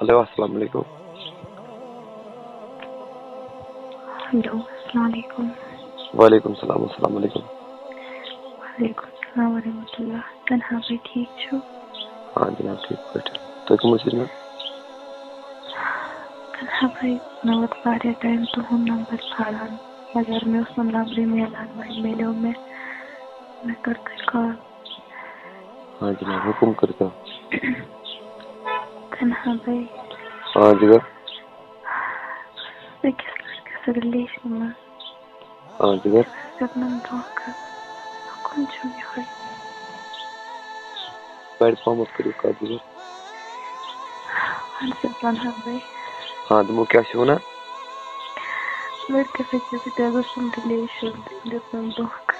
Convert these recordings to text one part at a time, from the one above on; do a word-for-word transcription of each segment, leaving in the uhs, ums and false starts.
Hello, السلام علیکم۔ Hello, السلام علیکم۔ وعلیکم السلام، السلام علیکم۔ وعلیکم السلام ورحمۃ اللہ۔ تنہا بھائی ٹھیک چھو؟ ہاں جناب، ٹھیک پٲٹھۍ۔ تُہۍ کٕم حظ چھِو جناب؟ تنہا بھائی، مےٚ ووت واریاہ ٹایم تُہُنٛد نمبر ژھانڈان، مگر مےٚ اوس نہٕ نمبرٕے میلان۔ وۄنۍ میلیو مےٚ، مےٚ کٔر تۄہہِ کال۔ ہاں جناب، حُکُم کٔرۍتو۔ تنہا بھائی، ہاں جناب۔ أکِس لڑکس رِلیشنہِ منٛز ہاں جناب۔ دیُتنم دھوکہٕ۔ کُن چھُم یِہوٚے۔ بڑِ پہمتھ کٔرِو کتھ جناب۔ اہن سا، تنہا بھائی۔ ہاں، دوٚپمو کیٛاہ چھِو ونان؟ لڑکس أکِس سۭتۍ حظ اوسُم رِلیشن، تٔمۍ دیُتنم دھوکہٕ۔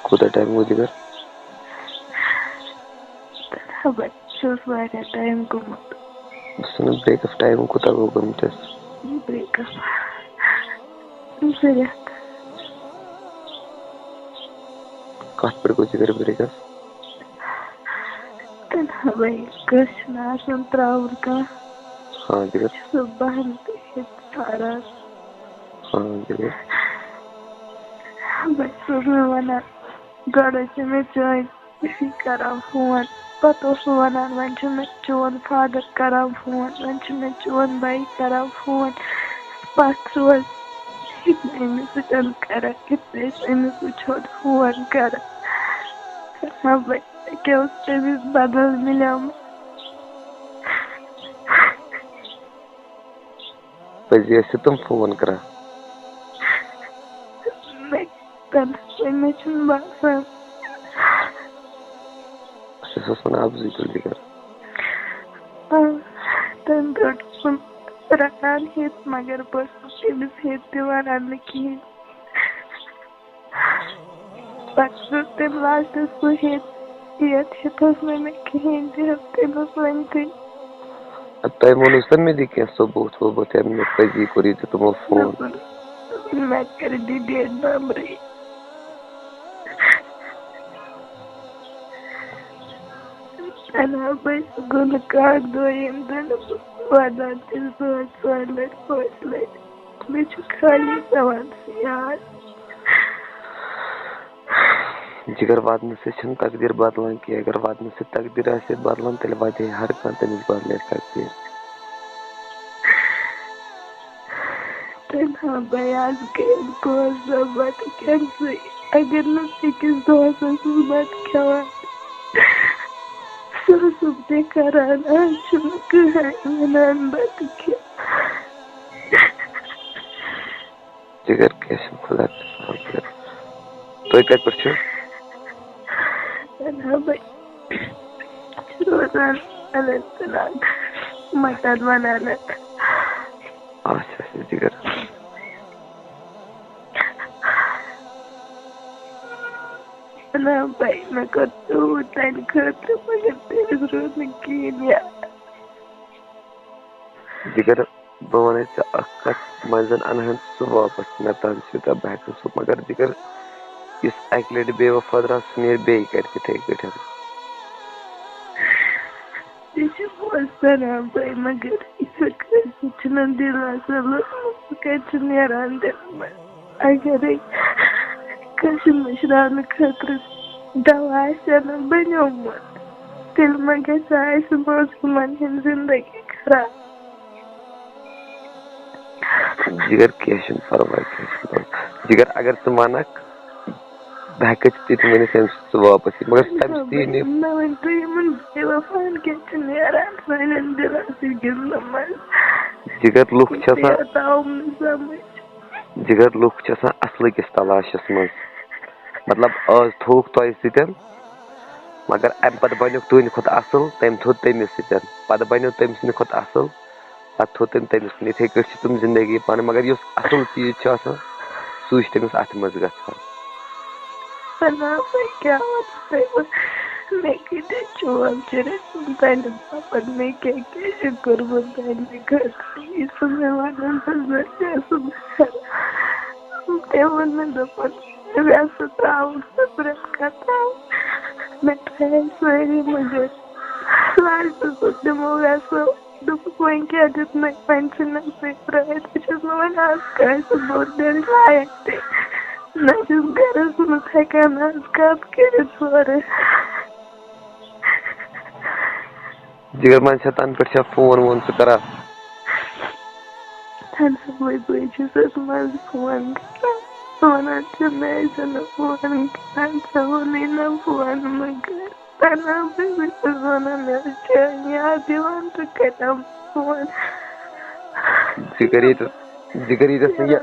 کوٗتاہ ٹایم گوٚو جگر؟ تنہا بھائی، سُہ اوس واریاہ ٹایم گوٚمُت۔ بہٕ چھُس ونان، break up time کوٗتاہ گوٚو گوٚمُت اَسہِ؟ Break up۔ زٕ رٮ۪تھ۔ کتھ پٮ۪ٹھ گوٚو جگر break up؟ تنہا بھائی، کٲنٛسہِ چھُنہٕ آسان ترٛاوُن کانٛہہ۔ ہاں جگر۔ چھُ سُہ بہانہٕ تہِ ہیٚتھ ژھاران۔ ہاں جگر۔ بہٕ چھَس نہٕ وَنان، گۄڈٕ ٲسۍ مےٚ چٲنۍ أسی کران فون، پَتہٕ اوس سُہ وَنان، وۄنۍ چھُ مےٚ چون فادر کران فون، وۄنۍ چھُ مےٚ چون بھائی کران فون۔ پَتھ روز یہِ تہِ أمِس سۭتۍ کران، یہِ تہِ ٲسۍ أمِس وٕچھان فون کران۔ دَپان، بہٕ کیٛاہ اوس تٔمِس بدل مِلیومُت۔ پٔزی ٲسِو تِم فون کران؟ مےٚ تَمہِ سۭتۍ مےٚ چھُنہٕ باسان۔ اَسہِ اوس وَنان اَپزُے تُل جِگر۔ آ، تَمہِ برٛونٛٹھ اوسُم رَٹان ہیٚتھ، مگر بہٕ ٲسٕس تٔمِس ہیٚتھ دِوان رَٹنہٕ کِہیٖنۍ۔ پَتہٕ دیُت تٔمۍ لاسٹَس سُہ ہیٚتھ، یَتھ ہیٚتھ اوس نہٕ مےٚ کِہیٖنۍ تہِ ہیوٚت، تٔمۍ اوس ؤنۍتھٕے۔ اَدٕ تۄہہِ ووٚنُس نا مےٚ دِ کینٛہہ ثبوٗت ووبوٗت، یا مےٚ پٔزی کوٚر یہِ تہِ تِمو فون۔ دوٚپُن، مےٚ کٔرۍ ڈِلیٖٹ نمبرٕے۔ اَنا بَے، سُہ گوٚو نہٕ کانٛہہ دۄہ ییٚمہِ دۄہ نہٕ بہٕ وَدان چھَس دۄہَس ژورِ لَٹہِ، پانٛژِ لَٹہِ۔ مےٚ چھُ خٲلی پٮ۪وان سُہ یاد۔ جِگر، وَدنہٕ سۭتۍ چھَنہٕ تقدیٖر بدلان کینٛہہ۔ اگر وَدنہٕ سۭتۍ تقدیٖر آسہِ ہے بدلان، تیٚلہِ وَدِ ہے ہر کانٛہہ، تٔمِس بدلہِ ہے تقدیٖر۔ تنہا بَے، آز گٔیَس بہٕ زٕ بَتہٕ کھٮ۪نسٕے۔ اگر نہٕ أکِس دۄہَس ٲسٕس بَتہٕ کھٮ۪وان، سُہ اوسُم تہِ کران۔ آز چھُنہٕ کٕہٕنۍ وَنان بَتہٕ کھےٚ۔ جِگر، کینٛہہ چھُنہٕ، خۄدا کٔرِنۍ۔ تُہۍ کَتہِ پٮ۪ٹھ چھِو؟ تنہا بَے چھِ روزان اننت ناگ، مکان بناونہٕ۔ اچھا، اچھا، جِگر۔ تنہا بَے، مےٚ کوٚر تیوٗت تَنہِ خٲطرٕ، مگر تٔمِس روٗد نہٕ کِہیٖنۍ یاد۔ جِگر، بہٕ وَنَے ژےٚ اَکھ کَتھ، منٛزَن اَنہٕ ہَن سُہ واپَس، مےٚ تام چھُ تہٕ بہٕ ہٮ۪کہٕ نہٕ سُہ، مگر جِگر، یُس اَکہِ لَٹہِ بے وفا درٛاو، سُہ نیرِ بیٚیہِ کَرِ تِتھَے کٲٹھۍ۔ یہِ چھِ پوٚز تنہا بَے، مگر یِتھَے کٲٹھۍ چھُنہٕ دِل آسان لوٚگمُت، سُہ کَتہِ چھُ نیران دِلہٕ منٛز؟ اگرے کٲنٛسہِ مٔشراونہٕ خٲطرٕ دوا آسہِ ہا نہٕ بنیومُت، تیٚلہِ ما گژھِ ہا اَسہِ معصوٗمن ہٕنٛز زندگی خراب؟ جِگر، کینٛہہ چھُنہٕ پرواے، کینٛہہ چھُنہٕ پرواے۔ جِگر، اگر ژٕ وَنکھ، بہٕ ہٮ۪کَے ژےٚ تِتہِ ؤنِتھ، ییٚمہِ سۭتۍ ژٕ واپس یِکھ، مگر تَمہِ سۭتۍ یی نہٕ۔ مےٚ ؤنۍ تو، یِمن بے وفاہن کیٛاہ چھُ نیران سانٮ۪ن دِلن سۭتۍ گِنٛدنہٕ منٛز؟ جِگر، لُکھ چھِ آسان، یہِ آو نہٕ سمجھ۔ جِگر، لُکھ چھِ آسان اَصلہٕ کِس تلاشَس منٛز۔ مطلب، آز تھووُکھ تۄہہِ سۭتۍ، مگر اَمہِ پَتہٕ بَنیوُکھ تُہٕنٛدِ کھۄتہٕ اَصٕل، تٔمۍ تھوٚو تٔمِس سۭتۍ۔ پَتہٕ بَنیو تٔمۍ سٕنٛدِ کھۄتہٕ اَصٕل، پَتہٕ تھوٚو تٔمۍ تٔمِس کُن۔ یِتھَے کٲٹھۍ چھِ تِم زِندگی پانہٕ، مگر یُس اَصٕل چیٖز چھُ آسان، سُے چھُ تٔمِس اَتھٕ منٛز گژھان۔ سنا، وۄنۍ کیٛاہ وَنہٕ تۄہہِ بہٕ؟ مےٚ کۭتیٛاہ چوب چھِ رٔٹمٕتۍ تَمہِ باپَتھ، مےٚ کیٛاہ کیٛاہ چھُ کوٚرمُت تَمہِ خٲطرٕ، یہِ چھُ مےٚ وَنان، بہٕ زَن کیٛاہ چھُس بہٕ کَران؟ تٔمۍ ووٚن مےٚ، دوٚپُن، وٮ۪سہٕ ترٛاوُن سُہ پرٛٮ۪تھ کانٛہہ ترٛاوُن۔ مےٚ ترٛایے سٲری، مگر لاسٹَس ووٚن تِمو، وٮ۪سہٕ دوٚپُکھ، "وۄنۍ کیٛاہ دیُت مےٚ؟ وۄنۍ ژھٕنۍ مےٚ سۭتۍ ترٛٲوِتھ۔ بہٕ چھَس نہٕ وۄنۍ آز کٲنٛسہِ بوٚڑ دِل لایق تہِ۔ نہ چھَس گَرَس منٛز ہٮ۪کان آز کَتھ کٔرِتھ اورٕ۔" جِگر، منٛزٕ چھا تَنہٕ پٮ۪ٹھ چھا فون وون ژٕ کَران؟ تَنہٕ صُبحٲے بٲے چھُس حظ منٛزٕ فون کَران، وَنان چھِ، "مےٚ ٲسۍ نہٕ فون کَران، ژےٚ ووٚنُے نہ فون مہٕ کَر۔" تَنہٕ بہٕ چھَس وَنان، مےٚ حظ چھِ یاد یِوان تہٕ کَران فون۔ جِگر، ییٚتہِ، جِگر، ییٚتٮ۪تھ نہٕ یہِ،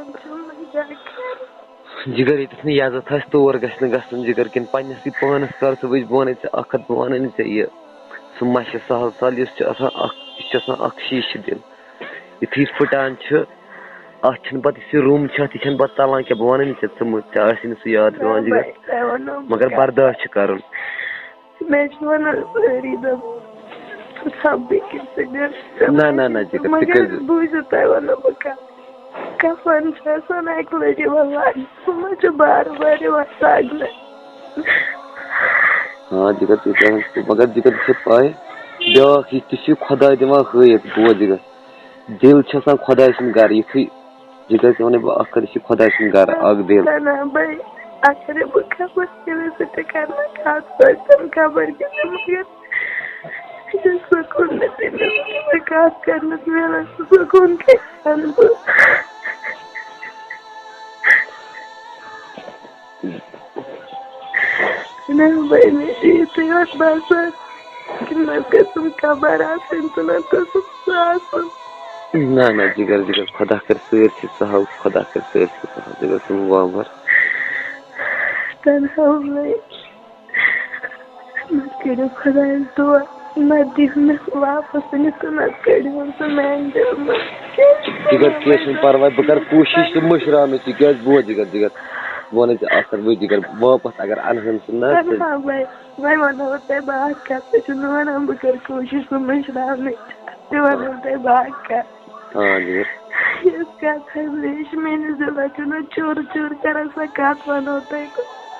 جِگر، ییٚتٮ۪تھ نہٕ یَزتھ آسہِ، تور گژھِ نہٕ گژھُن، جِگر، کِنہٕ پنٛنِسٕے پانَس کَر ژٕ وٕچھ، بہٕ وَنَے ژےٚ اَکھ کَتھ، بہٕ وَنَے نہٕ ژےٚ یہِ، سُہ ما چھِ سہل سہل، یُس چھُ آسان اَکھ، یہِ چھُ آسان اَکھ شیٖشہٕ دِل۔ یُتھُے یہِ پھٕٹان چھُ، اَتھ چھُنہٕ پَتہٕ، یُس یہِ روٚم چھُ، اَتھ، یہِ چھَنہٕ پَتہٕ ژَلان کینٛہہ۔ بہٕ وَنَے نہٕ ژےٚ، ژٕ مہٕ، ژےٚ آسہِ نہٕ سُہ یاد پٮ۪وان، جِگر، بَے، تۄہہِ وَنو بہٕ مگر کَتھ۔ برداش چھُ کَرُن۔ مےٚ چھِ وَنان سٲری، دَپان، "ژٕ تھاو بیٚکِس سۭتۍ۔" نہ، نہ، نہ، جِگر، تہِ مگر کٔرۍ زِ۔ بوٗزِو، تۄہہِ وَنو بہٕ کَتھ۔ کفن چھُ آسان اَکہِ لَٹہِ یِوان لاگنہٕ، سُہ ما چھُ بار بار یِوان لاگنہٕ؟ ہاں، جِگر، تہِ تہِ حظ چھُ، مگر جِگر، ژےٚ چھےٚ پَے، بیٛاکھ یہِ تہِ چھُ خۄداے دِوان ہٲیِتھ، بوز جِگر۔ دِل چھُ آسان خۄداے سُنٛد گَرٕ، یُتھُے جِگر، ژےٚ وَنے بہٕ اَکھ کَتھ، یہِ چھُ خۄداے سُنٛد گَرٕ، اَکھ دِل۔ نہ، نہ، بَے، اَکھ کَرے بہٕ خبر کٔمِس سۭتۍ کَرٕ نہٕ کَتھ، بہٕ کَرٕ خبر کٔمِس، مگر یہِ چھُ سکوٗن نہٕ تٔمِس، یہِ چھُ مےٚ کَتھ کَرنَس مِلان، سُہ سکوٗن کَتہِ اَنہٕ بہٕ؟ نہ، بَے، مےٚ چھُ یِتُے یوت باسان، کہِ نَتہٕ گٔژھٕم خبر آسٕنۍ تہٕ نَتہٕ گوٚژھُم سُہ آسُن۔ نہ، نہ، جِگر، جِگر، خۄدا کَرِ سٲرسٕے سَہَل، خۄدا کَرِ سٲرسٕے سَہَل، جِگر، ژٕ مہٕ وامبر۔ تنہا بَے۔ نَتہٕ کٔرِو خۄدایَس دُعا، نَتہٕ دِیِو مےٚ واپَس أنِتھ تہٕ نَتہٕ کٔڑِو سُہ میٛانہِ دِلہٕ منٛز۔ کیٛازِ جِگر، کینٛہہ چھُنہٕ پَرواے، بہٕ کَرٕ کوٗشِش سُہ مٔشراونٕچ، تِکیٛازِ بوز جِگر، جِگر، بہٕ وَنَے ژےٚ اَکھ کَتھ، بوز جِگر، واپَس اگر اَنہٕ ہَن سُہ نہ، تیٚلہِ تَنہا بَے، وۄنۍ وَنو تۄہہِ بہٕ اَکھ کَتھ، تُہۍ چھِو مےٚ وَنان بہٕ کَرٕ کوٗشِش سُہ مٔشراونٕچ، تہِ وَنو تۄہہِ بہٕ اَکھ کَتھ۔ آ، جِگر۔ یُس کَتھ حظ مےٚ چھِ میٛٲنِس دِلَس چھُ نہ چُر چُر کَران، سۄ کَتھ وَنو تۄہہِ۔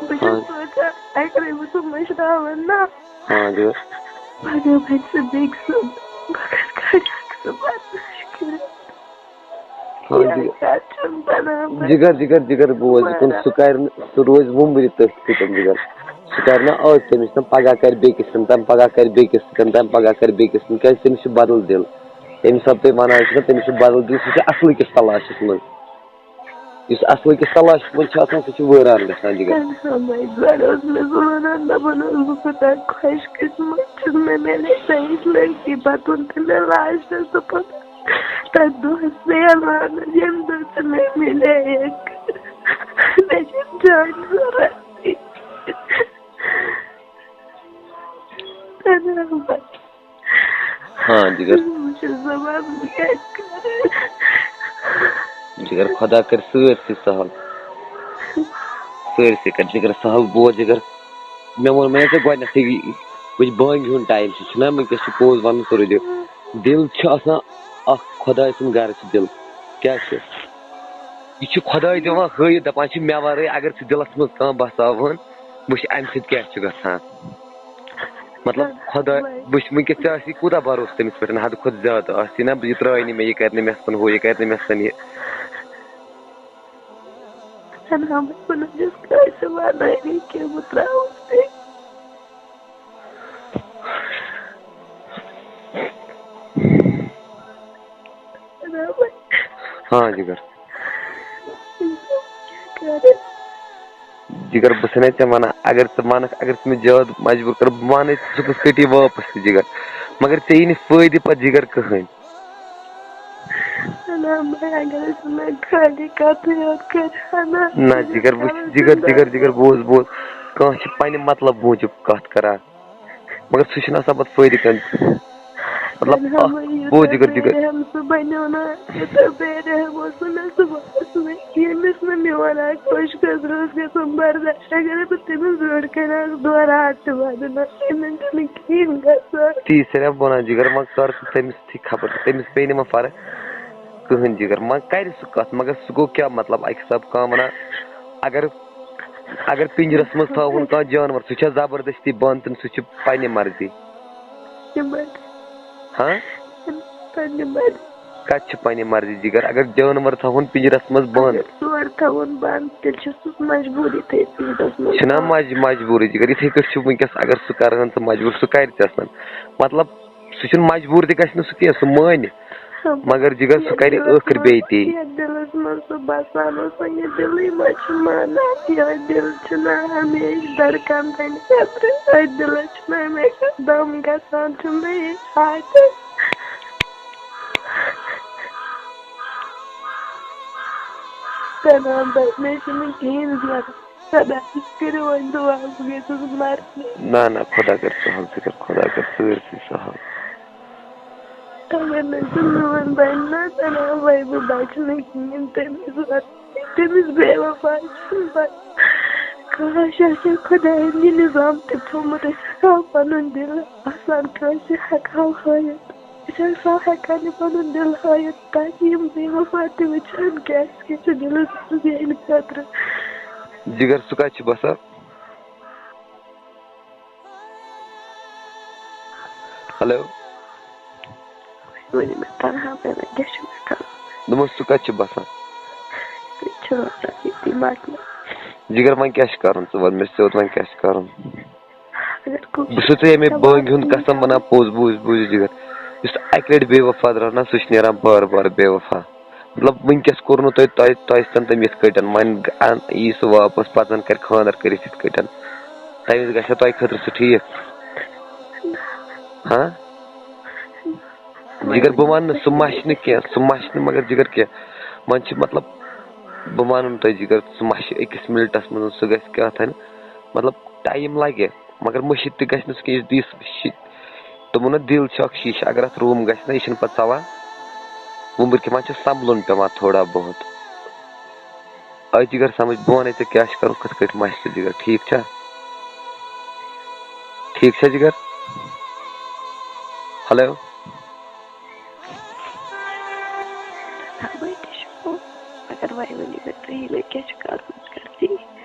بہٕ چھَس آ۔ سونٛچان، اَگَرے بہٕ سُہ مٔشراوَن نا، آ، جِگر۔ پَگاہ بَنہِ سُہ بیٚکہِ سُنٛد۔ بہٕ کَتہِ کَرٕ سُہ برداش کٔرِتھ؟ آ، یہِ جِگر۔ کَتھ چھُنہٕ بَنان۔ جِگر، جِگر، جِگر، بوز، یہِ کُن سُہ کَرِ نہٕ، سُہ روزِ وُمبرِ تٔتھۍ سۭتۍ، جِگر۔ سُہ کَرِ نہٕ آز تٔمِس سۭتۍ، پَگاہ کَرِ بیٚکِس سۭتۍ، تَمہِ پَگاہ کَرِ بیٚکِس سۭتۍ، تَمہِ پَگاہ کَرِ بیٚکِس سۭتۍ، کیٛازِ تٔمِس چھُ بدل دِل۔ تٔمِس سب تُہۍ وَنان چھِو، تٔمِس چھُ بدل دِل، سُہ چھُ اَصلٕکِس تلاشَس منٛز۔ یُس اَصلٕکِس تلاشَس منٛز چھُ آسان، سُہ چھُ وٲران گژھان، جِگر۔ الحمدُ للہ، اوس مےٚ سُہ وَنان، دَپان اوس، "بہٕ کوٗتاہ خۄش قٕسمت چھُس، مےٚ میلے سۄ ہِش لڑکی۔" پَتہٕ ووٚن تٔمۍ مےٚ لاسٹَس، دوٚپُن، "تَتھ دۄہَس ژٕ یَلہٕ وَنان، ییٚمہِ دۄہ ژٕ مےٚ مِلییَکھ، مےٚ چھِ جان ضوٚرَتھ۔" تَنہا بَے۔ ہاں، جِگر۔ بہٕ چھَس دَپان، بہٕ کیٛاہ کَرٕ؟ جِگر، خۄدا کَرِ سٲرسٕے سَہَل۔ سٲرسٕے کَرِ جِگر سَہَل۔ بوز جِگر، مےٚ ووٚن، مےٚ ژےٚ گۄڈٕنٮ۪تھٕے، وٕچھ، بانگہِ ہُنٛد ٹایم چھُ، چھُنہ وٕنکٮ۪س چھُ پوٚز وَنُن سورُے دِل۔ دِل چھُ آسان اَکھ خۄداے سُنٛد گَرٕ چھُ دِل۔ کیٛاہ چھُ؟ یہِ چھُ خۄداے دِوان ہٲیِتھ، دَپان چھِ، مےٚ وَرٲے اگر ژٕ دِلَس منٛز کانٛہہ بَساوہَن، وٕچھ اَمہِ سۭتۍ کیٛاہ چھُ گژھان۔ مطلب، خۄدا وٕچھ، وٕنکیٚس ژےٚ آسی کوٗتاہ بھروسہٕ تٔمِس پٮ۪ٹھ، حدٕ کھۄتہٕ زیادٕ آسی نہ، یہِ ترٛاوِ نہٕ مےٚ، یہِ کَرِ نہٕ مےٚ سۭتۍ ہُہ، یہِ کَرِ نہٕ مےٚ سۭتۍ یہِ۔ اَہَن حظ، بہٕ نہ چھَس کٲنٛسہِ وَنٲنی کینٛہہ، بہٕ ترٛاوَس تیٚلہِ۔ ہاں، جِگر۔ جِگر، بہٕ چھُسَے ژےٚ وَنان، اگر ژٕ وَنَکھ، اگر ژٕ مےٚ زیادٕ مجبوٗر کَرٕ، بہٕ وَنَے ژٕ کٔٹی واپَس تہِ، جِگر۔ مگر ژےٚ یی نہٕ فٲیدٕ پَتہٕ، جِگر، کٕہٕنۍ۔ نہ، بہٕ اگر ژٕ مےٚ خٲلی کَتھٕے یوت کَرِ ہا نہ، نہ، جِگر، وٕچھ، جِگر، جِگر، جِگر، بوز، بوز۔ کانٛہہ چھِ پنٛنہِ مطلب موٗجوٗب کَتھ کَران۔ مگر سُہ چھُنہٕ آسان پَتہٕ فٲیدٕ کانٛہہ۔ مطلب، اَکھ بوز جِگر، جِگر۔ بے رحم سُہ بَنیو نہ، یوٗتاہ بے رحم اوس نہ مےٚ سُہ باسُن، ییٚمِس نہٕ میون اَکھ خۄش خبر اوس گژھان برداش۔ اگرے بہٕ تٔمِس برونٛٹھ کَنہِ آسہٕ دورٕ ہَتھ تہِ وَدُن، تٔمِس چھُنہٕ کِہیٖنۍ گژھان۔ تی چھَسے بہٕ وَنان، جِگر، وۄنۍ کَر ژٕ تٔمِس سۭتۍ خبر، تٔمِس پیٚیہِ نہٕ وۄنۍ فرق کٕہٕنۍ، جِگر۔ وۄنۍ کَرِ سُہ کَتھ، مگر سُہ گوٚو کیٛاہ مطلب؟ اَکہِ حساب کانٛہہ وَنان، اگر اگر پِنجرس منٛز تھاوُن کانٛہہ جانور، سُہ چھا زبردستی بنٛد کِنہٕ سُہ چھُ پننہِ مرضی؟ تِمن۔ ہاں؟ پننہِ مرضی۔ کتہِ چھِ پننہِ مرضی جگر؟ اگر جانور تھاوہون پِنجرس منٛز بند، اگر ژور تھاوُن بند، تیٚلہِ چھُ سُہ مجبوٗری تٔتھۍ پِنجرس منٛز۔ چھُنہ مج مجبوٗری جگر؟ یِتھے کٲٹھۍ چھُ وٕنکیٚس، اگر سُہ کرہن ژٕ مجبوٗر، سُہ کرِ ژےٚ سۭتۍ۔ مطلب، سُہ چھُنہٕ مجبوٗر تہِ گژھِ نہٕ سُہ کینٛہہ، سُہ مٲنہِ۔ مگر جگر، سُہ کرِ ٲخٕر بیٚیہِ تی۔ یتھ دِلس منٛز سُہ بسان اوس، وۄنۍ یہِ دِلٕے ما چھُ مانان؟ یِہوٚے دِل چھُنہ ہمیشہٕ دھڑکان تَمہِ خٲطرٕ؟ أتھۍ دِلس چھُنہ ہمیشہٕ دم گژھان؟ چھُنہ یہِ ہاتٮ۪ن کران؟ بس، مےٚ چھُنہٕ کِہیٖنۍ ضوٚرَتھ۔ خۄدایَس کٔرِو وۄنۍ دُعا، بہٕ گٔژھٕس مَرنہِ۔ نہ نہ، خۄدا کَرِ سہل، ژٕ کَر، خۄدا کَرِ سٲرسٕے سہل۔ اگر نہٕ ژٕ میون بَنہِ نہ، تَنہٕ ہاوَے بہٕ بَچہٕ نہٕ کِہیٖنۍ تٔمِس وَتہِ۔ تٔمِس بے وفا چھُنہٕ بَنہِ۔ کاش آسہِ ہا خۄدایَن یہِ نِظام تہِ تھوٚمُت، أسۍ ہٮ۪کہٕ ہاو پَنُن دِل آسان کٲنٛسہِ ہٮ۪کہٕ ہاو ہٲیِتھ۔ أسۍ ہسا سا ہٮ۪کان یہِ پَنُن دِل ہٲیِتھ، تاکہِ یِم بے وفا تہِ وٕچھن کہِ اَسہِ کیٛاہ چھُ دِلَس منٛز یِہِنٛدِ خٲطرٕ۔ جگر، سُہ کَتہِ چھُ بسان؟ ہیلو۔ ؤنِو مےٚ، تنہا پٮ۪وان کیٛاہ چھُ مےٚ کَرُن؟ دوٚپمَس، سُہ کَتہِ چھُ بسان؟ یہِ چھُ روزان ییٚتی مَٹنَس۔ جگر، وۄنۍ کیٛاہ چھُ کَرُن؟ ژٕ وَن مےٚ سیوٚد، وۄنۍ کیٛاہ چھُ کَرُن؟ اگر کٲنٛسہِ بہٕ چھُسو تۄہہِ ییٚمہِ بٲنٛگہِ ہُنٛد قسم وَنان، پوٚز بوٗزِو، بوٗزِو جِگر۔ یُس اَکہِ لَٹہِ بے وفا درٛاو نا، سُہ چھُ نیران بار بار بے وفا۔ مطلب، وٕنکیٚس کوٚر نہٕ تۄہہِ، تۄہہِ، تۄہہِ سۭتۍ تٔمۍ یِتھ کٲٹھۍ، وۄنۍ اَن-، یی سُہ واپَس، پَتہٕ زَن کَرِ خانٛدر کٔرِتھ یِتھ کٲٹھۍ۔ تَمہِ وِزِ گژھِ ہا تۄہہِ خٲطرٕ سُہ ٹھیٖک؟ ہاں؟ جِگر، بہٕ وَنہٕ نہٕ سُہ مَشہِ نہٕ کینٛہہ، سُہ مَشہِ نہٕ، مگر جِگر کینٛہہ، وۄنۍ چھِ، مطلب، بہٕ وَنہٕ نہٕ تۄہہِ جِگر، سُہ مَشہِ أکِس مِنٹَس منٛز، سُہ گژھِ کیٛاہ تام، مطلب، ٹایم لَگہِ، مگر مٔشیٖد تہِ گژھِ نہٕ سُہ کینٛہہ، یُس دِس شی-، دوٚپمو نہ، دِل چھُ اَکھ شیٖشہٕ، اگر اَتھ روٗم گژھِ نہ، یہِ چھِنہٕ پَتہٕ ژَلان، وُمبٕرۍ کہِ منٛز چھُ سنٛبھلُن پٮ۪وان تھوڑا بہت۔ أتی کر سمجھ، بہٕ وَنے ژےٚ کیٛاہ چھُ کَرُن، کِتھ کٲٹھۍ مَشہِ ژٕ جِگر، ٹھیٖک چھا؟ ٹھیٖک چھا جِگر؟ ہیلو۔ ہاں، بہٕ تہِ چھُس۔ مگر وۄنۍ ؤنِو مےٚ تُہی، مےٚ کیٛاہ چھُ کَرُن؟ بہٕ کَرٕ تی۔